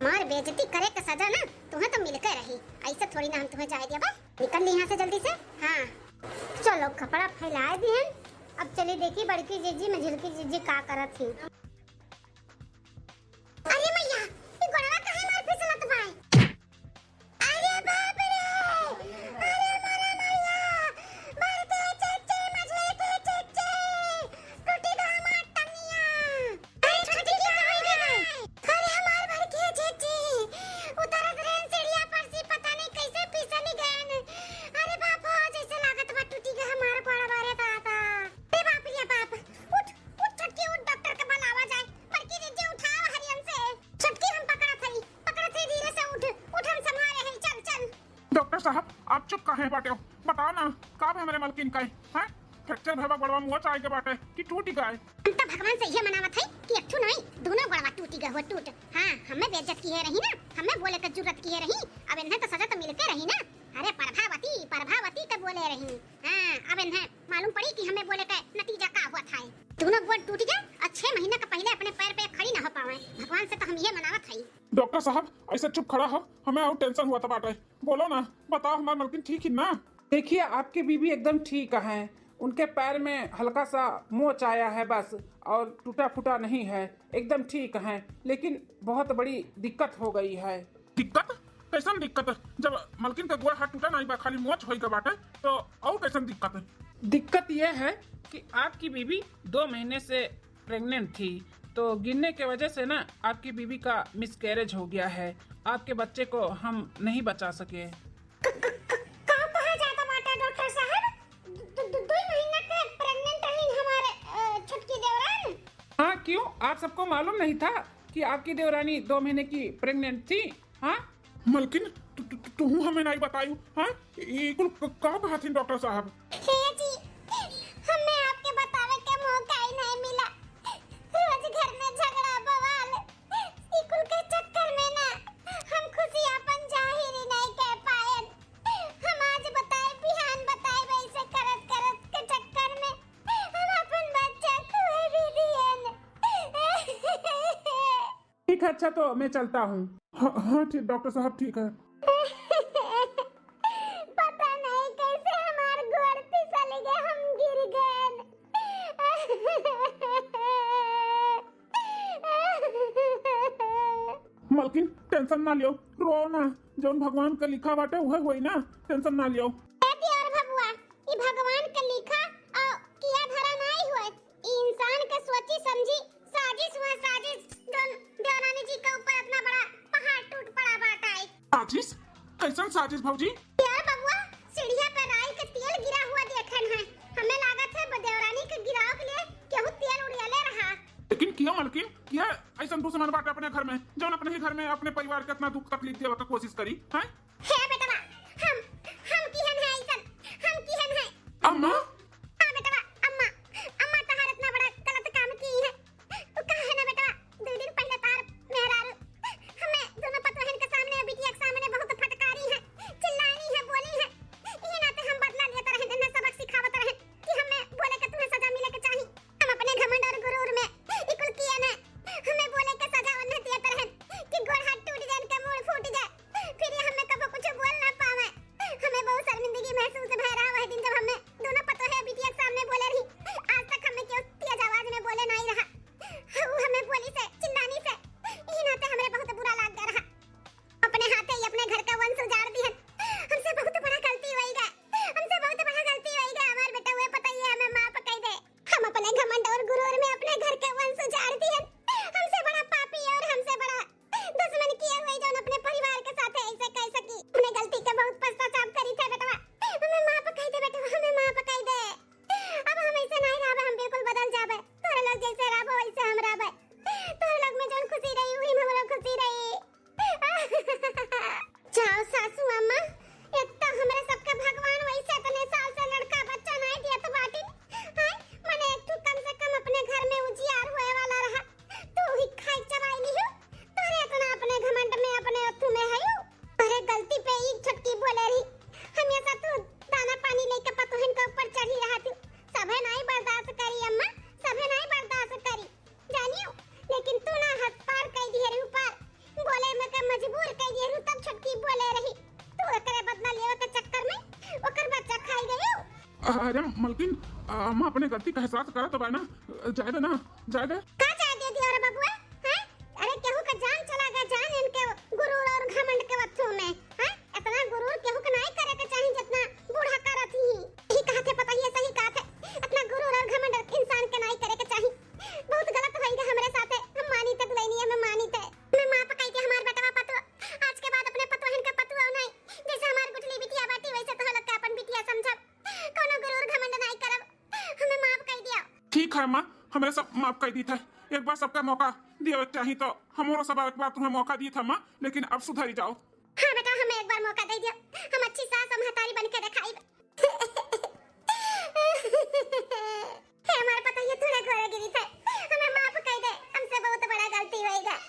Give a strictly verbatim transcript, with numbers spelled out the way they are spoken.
हमार बेइज्जती करे के सजा ना तुम्हें तो मिलके रही, ऐसे थोड़ी ना हम तुम्हें जाए दिया बा। निकल ली यहाँ से जल्दी से। हाँ, चलो कपड़ा फैलाए दिहन, अब चली देखी बड़की जीजी मझिलकी जीजी का करत ही। अरे मैया, ई गोड़वा काहे मार फिसलत बाय? अरे बाप रे! अरे मोरा मैया! बड़के चच्चे, मझिलके चच्चे! टूटी गवा हमार टंगिया! अरे छोटकी का होई गए? अरे हमार बड़के चच्चे! उतरत रहन सीढ़िया पर से पता नहीं कैसे फिसली गएन। अरे बाप हो, जैसे लागत बा टूटी गवा हमार गोड़वा रे दादा। अरे बाप रे बाप! उठ, उठ छोटकी, उठ, डॉक्टर के बुलावा जाए। बड़की जीजी उठाओ हरियन से। छोटकी हम पकड़त हई, पकड़त हई, धीरे से उठ, उठ हम संभारे हई, चल, चल। डॉक्टर साहब, आप चुप काहे बाटे हो? बताओ ना, का भे हमरे मलकिन का है? हैं? फ्रैक्चर भवा गोड़वा मोच आए के बाटे कि टूट गए? हम तो भगवान से ये मनावत हई कि एक ठू नहीं, दोनों गोड़वा टूटी गए हुए टूट। हाँ, हमें बेइज्जत किहे रही ना, हमें बोले के जरूरत किहे रही, अब इन्हें तो सजा तो मिलके रही ना। अरे प्रभावती, प्रभावती के बोले रही। हाँ, अब इन्हें मालूम पड़ी कि हमें बोले के नतीजा का हुआ था। दोनों गोड़ टूट गए और छह महीना के पहले अपने पैर पे खड़ी ना हो पावे। भगवान से तो हम ये मनावत हई। डॉक्टर साहब, ऐसे चुप खड़ा हो, हमें और टेंशन हुआ था बाटे। बोलो ना, बताओ हमार मलकिन ठीक ही ना? देखिए, आपकी बीबी एकदम ठीक हैं, उनके पैर में हल्का सा मोच आया है बस, और टूटा फूटा नहीं है, एकदम ठीक हैं, लेकिन बहुत बड़ी दिक्कत हो गई है। दिक्कत? कैसन दिक्कत? जब मलकिन के गोड़ हाथ टूटा नहीं बा, खाली मोच होई के बाटे, तो और कैसन दिक्कत? दिक्कत यह है कि आपकी बीबी दो महीने से प्रेग्नेंट थी, तो गिरने के वजह से ना आपकी बीबी का मिसकैरेज हो गया है। आपके बच्चे को हम नहीं बचा सके। क-, क-, क-, का कहा जाता बाटे डॉक्टर साहब? दु-, दु-, दुई महीना के प्रेग्नेंट रही हमारे, अ, छोटकी देवरान। हाँ, क्यों? आप सबको मालूम नहीं था कि आपकी देवरानी दो महीने की प्रेग्नेंट थी? हाँ? मलकिन, तू, तू, तू, तू हमें नहीं बतायू, हाँ? ये कुल क-, का कहा थी डॉक्टर साहब? हे जी, हमें आपके बतावे के मौका ही नहीं मिला। रोज घर में झगड़ा बवाल, ई कुल के चक्कर में ना हम खुशी अपन जाहिर ही नहीं कर पाएन। हम आज बताए, बिहान बताए, वैसे करत करत के चक्कर में हम अपन बच्चा खोए भी दिएन। ठीक है, अच्छा तो मैं चलता हूँ। हाँ, हाँ, ठीक, डॉक्टर साहब, ठीक है। पता नहीं कैसे हमार गोड़ फिसल गए, हम गिर गए। मलकिन, टेंशन ना लियो, रो ना, जौन भगवान का लिखा बाटे उहे होई ना, टेंशन ना लियो। ए दियर बबुआ, ई भगवान के लिखा और किया धरा नहीं हुआ। ई इंसान के सोची समझी साजिश हुआ, साजिश। जौन देवरानी जी के ऊपर इतना बड़ा पहाड़ टूट पड़ा बाटे। साजिश? कैसन साजिश भौजी? यार बबुआ, सीढ़िया पे राई के तेल गिरा हुआ देखन है। हमें लागत है ब-, देवरानी के गिराव के लिए केहू तेल उड़ियले रहा। लेकिन किया मलकिन, किया ऐसन दुश्मन बाटे अपने घर में, जौन अपने ही घर में अपने परिवार के इतना दुख तकलीफ देवे के कोशिश करी, हैं? हे बेटवा, हम, हम किहन है ऐसन, हम किहन है? अम्मा? हाँ बेटवा, अम्मा, अम्मा तहार इतना बड़ा गलत काम की है। तू काहे ना बेटवा, दो दिन पहले तार मेहरारू हमें दोनों पतोहन के सामने, बिटिया के सामने बहुत फटकारी है, चिल्लानी है, बोली है। इहे नाते हम बदला लेत रहन, इन्हें सबक सिखावत रहन कि हमें बोले के तुम्हें सजा मिले के चाही। हम अपने घमंड और गुरूर में ई कुल किए न, हमें बोले के सजा उन्हें देत रहन कि गोड़ हाथ टूट जाए, इनका मूड़ फूट जाए, फिर ये हमें कबो कुछ बोल अरे मलकिन, अ, अम्मा अपने गलती का एहसास करत बा ना, जाए दे ना, जाए दे। का जाए दे दियो रे बबुआ, हैं? अरे केहू का जान चला गया, जान इनके गुरूर और घमंड के वत्थू में, हैं? इतना गुरूर केहू के नाई करे के चाही जितना बूढ़ा करत ही। यही कहत है, पता ही है, सही कहत है, इतना गुरूर और घमंड इंसान के नाई करे के चाही। बहुत गलत होई गए हमरे साथे, हम मानी थे दुल्हनिया में, मानी थे। हमें माफ कई दे हमार बेटवा पतुआ, आज के बाद अपने पतोहन के पतुआ नहीं, जैसे हमार गुठली बिटिया बाटी वैसे तो लोग के अपन बिटिया समझब। कोनो गुरूर घमंड नाई करब, हमें माफ कई दियो। ठीक है माँ, हमरे सब माफ कई दी थे। एक बार सबका मौका दियो एक चाही तो हमरो सब एक बार तुम्हें मौका दी था माँ, लेकिन अब सुधरी जाओ। हाँ बेटा, हमें एक बार मौका दे दियो, हम अच्छी सास और महतारी बन के दिखाई। हे हमारे पतोहिया, थोड़ा घोड़ा गिरी थे, हमें माफ कई दे, हमसे बहुत बड़ा गलती होई गए।